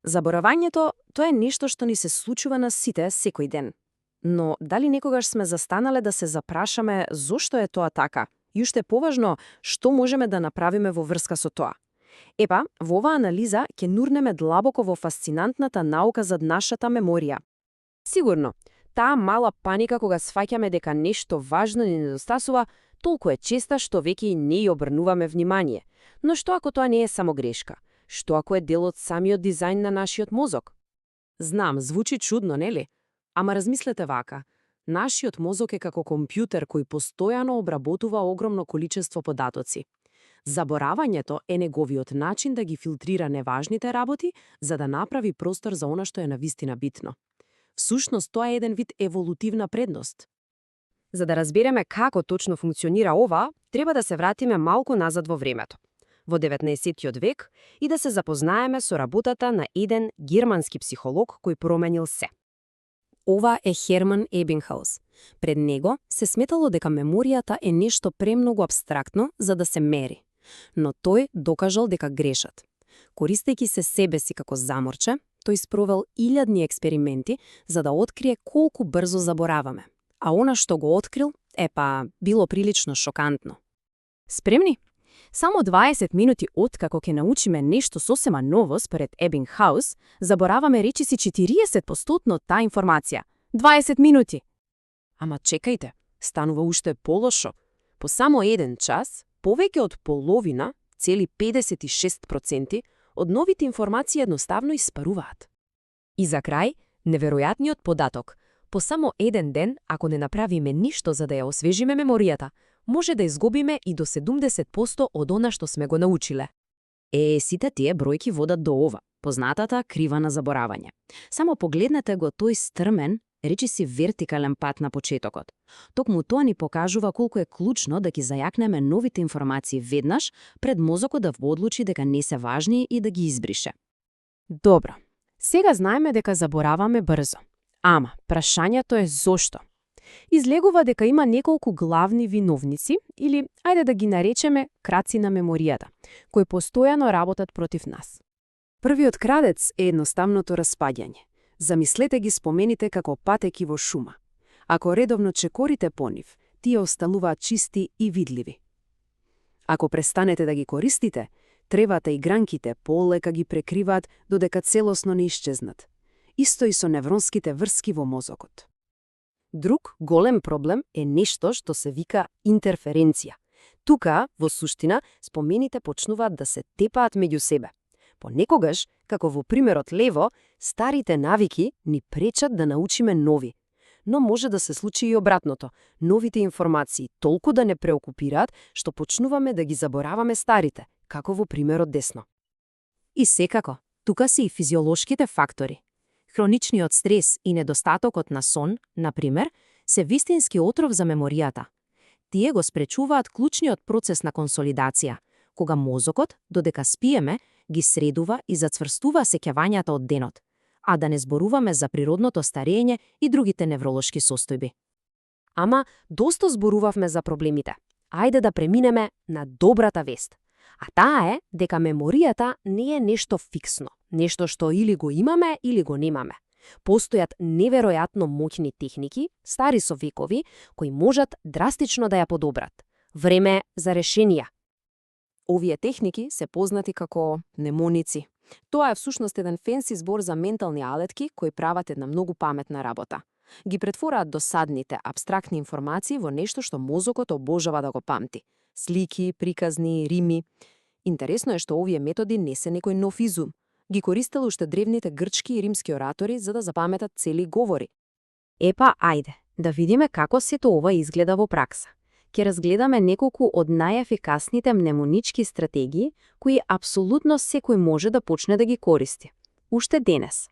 Заборавањето, тоа е нешто што ни се случува на сите секој ден. Но дали некогаш сме застанале да се запрашаме зошто е тоа така? И уште поважно, што можеме да направиме во врска со тоа? Епа, во оваа анализа ќе нурнеме длабоко во фасцинантната наука за нашата меморија. Сигурно, таа мала паника кога сфаќаме дека нешто важно ни недостасува, толку е честа што веќе и не ја обрнуваме внимание. Но што ако тоа не е само грешка? Што ако е дел од самиот дизајн на нашиот мозок? Знам, звучи чудно, нели? Ама размислете вака. Нашиот мозок е како компјутер кој постојано обработува огромно количество податоци. Заборавањето е неговиот начин да ги филтрира неважните работи, за да направи простор за она што е навистина битно. Всушност, тоа е еден вид еволутивна предност. За да разбереме како точно функционира ова, треба да се вратиме малку назад во времето, во 19-тиот век, и да се запознаеме со работата на еден германски психолог кој променил се. Ова е Херман Ебингхаус. Пред него се сметало дека меморијата е нешто премногу апстрактно за да се мери. Но тој докажал дека грешат. Користејќи се себе си како заморче, тој спровел илјадни експерименти за да открие колку брзо забораваме. А она што го открил, било прилично шокантно. Спремни? Само 20 минути откако ќе научиме нешто сосема ново според Ебингхаус, забораваме речиси 40% таа информација. 20 минути! Ама чекајте, станува уште полошо. По само еден час, повеќе од половина, цели 56%, од новите информации едноставно испаруваат. И за крај, неверојатниот податок. По само еден ден, ако не направиме ништо за да ја освежиме меморијата, може да изгубиме и до 70% од она што сме го научиле. Сите тие бројки водат до ова, познатата крива на заборавање. Само погледнете го тој стрмен, речиси вертикален пат на почетокот. Токму тоа ни покажува колку е клучно да ги зајакнеме новите информации веднаш, пред мозокот да одлучи дека не се важни и да ги избрише. Добро, сега знаеме дека забораваме брзо. Ама, прашањето е зошто? Излегува дека има неколку главни виновници, или, ајде да ги наречеме, краци на меморијата, кои постојано работат против нас. Првиот крадец е едноставното распаѓање. Замислете ги спомените како патеки во шума. Ако редовно чекорите по нив, тие остануваат чисти и видливи. Ако престанете да ги користите, тревата и гранките полека ги прекриваат додека целосно не исчезнат. Исто и со невронските врски во мозокот. Друг голем проблем е нешто што се вика интерференција. Тука, во суштина, спомените почнуваат да се тепаат меѓу себе. Понекогаш, како во примерот лево, старите навики ни пречат да научиме нови. Но може да се случи и обратното. Новите информации толку да не преокупираат, што почнуваме да ги забораваме старите, како во примерот десно. И секако, тука се и физиолошките фактори. Хроничниот стрес и недостатокот на сон, например, се вистински отров за меморијата. Тие го спречуваат клучниот процес на консолидација, кога мозокот, додека спиеме, ги средува и зацврстува сеќавањата од денот, а да не зборуваме за природното старење и другите невролошки состојби. Ама, доста зборувавме за проблемите. Ајде да преминеме на добрата вест. А таа е дека меморијата не е нешто фиксно, нешто што или го имаме, или го немаме. Постојат неверојатно моќни техники, стари со векови, кои можат драстично да ја подобрат. Време за решенија. Овие техники се познати како мнемоници. Тоа е всушност еден фенси збор за ментални алетки кои прават една многу паметна работа. Ги претвораат досадните, апстрактни информации во нешто што мозокот обожава да го памти. Слики, приказни, рими. Интересно е што овие методи не се некој нов изум. Ги користеле уште древните грчки и римски оратори за да запаметат цели говори. Ајде, да видиме како сето ова изгледа во пракса. Ќе разгледаме неколку од најефикасните мнемонички стратегии, кои апсолутно секој може да почне да ги користи. Уште денес.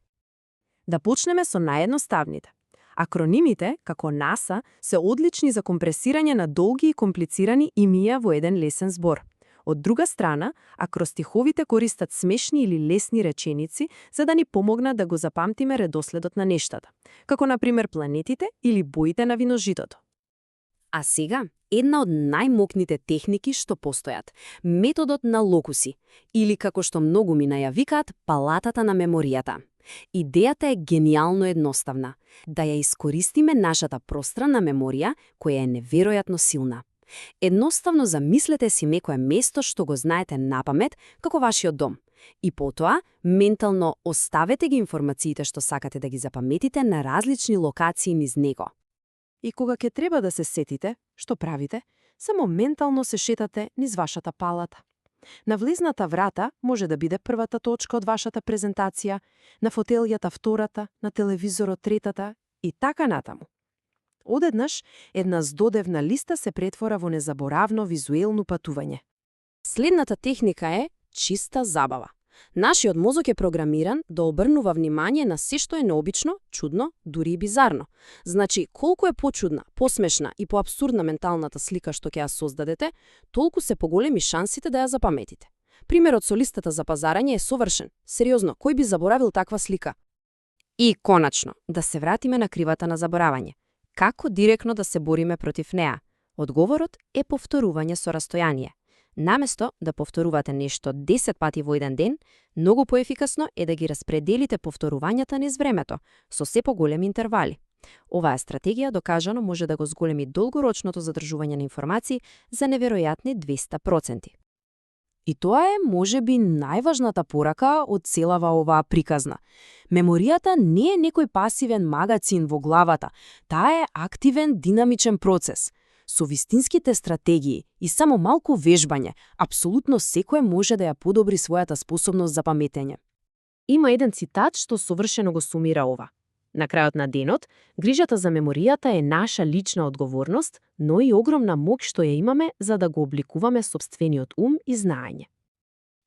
Да почнеме со наједноставните. Акронимите, како НАСА, се одлични за компресирање на долги и комплицирани имиња во еден лесен збор. Од друга страна, акростиховите користат смешни или лесни реченици за да ни помогнат да го запамтиме редоследот на нештата, како например планетите или боите на виножитото. А сега, една од најмокните техники што постојат – методот на локуси, или како што многу ми најавикаат, палатата на меморијата. Идејата е генијално едноставна – да ја искористиме нашата пространна меморија, која е неверојатно силна. Едноставно замислете си некое место што го знаете напамет, како вашиот дом. И потоа, ментално оставете ги информациите што сакате да ги запаметите на различни локации низ него. И кога ќе треба да се сетите, што правите, само ментално се шетате низ вашата палата. На влезната врата може да биде првата точка од вашата презентација, на фотелјата втората, на телевизорот третата и така натаму. Одеднаш, една здодевна листа се претвора во незаборавно визуелно патување. Следната техника е чиста забава. Нашиот мозок е програмиран да обрнува внимание на се што е необично, чудно, дури и бизарно. Значи, колку е почудна, посмешна и поабсурдна менталната слика што ќе ја создадете, толку се поголеми шансите да ја запаметите. Примерот со листата за пазарање е совршен. Сериозно, кој би заборавил таква слика? И, конечно, да се вратиме на кривата на заборавање. Како директно да се бориме против неа? Одговорот е повторување со растојание. Наместо да повторувате нешто 10 пати во еден ден, многу поефикасно е да ги распределите повторувањата низ времето, со се поголеми интервали. Оваа стратегија докажано може да го зголеми долгорочното задржување на информации за неверојатни 200%. И тоа е, можеби, најважната порака од целава оваа приказна. Меморијата не е некој пасивен магацин во главата, таа е активен, динамичен процес. Со вистинските стратегии и само малку вежбање, апсолутно секој може да ја подобри својата способност за паметење. Има еден цитат што совршено го сумира ова. На крајот на денот, грижата за меморијата е наша лична одговорност, но и огромна моќ што ја имаме за да го обликуваме сопствениот ум и знаење.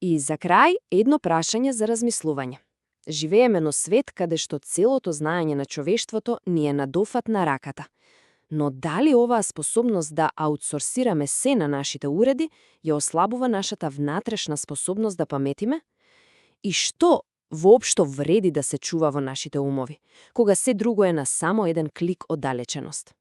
И за крај, едно прашање за размислување. Живееме на свет каде што целото знаење на човештвото ни е на дофат на раката. Но дали оваа способност да аутсорсираме се на нашите уреди ја ослабува нашата внатрешна способност да паметиме? И што воопшто вреди да се чува во нашите умови, кога се друго е на само еден клик оддалеченост?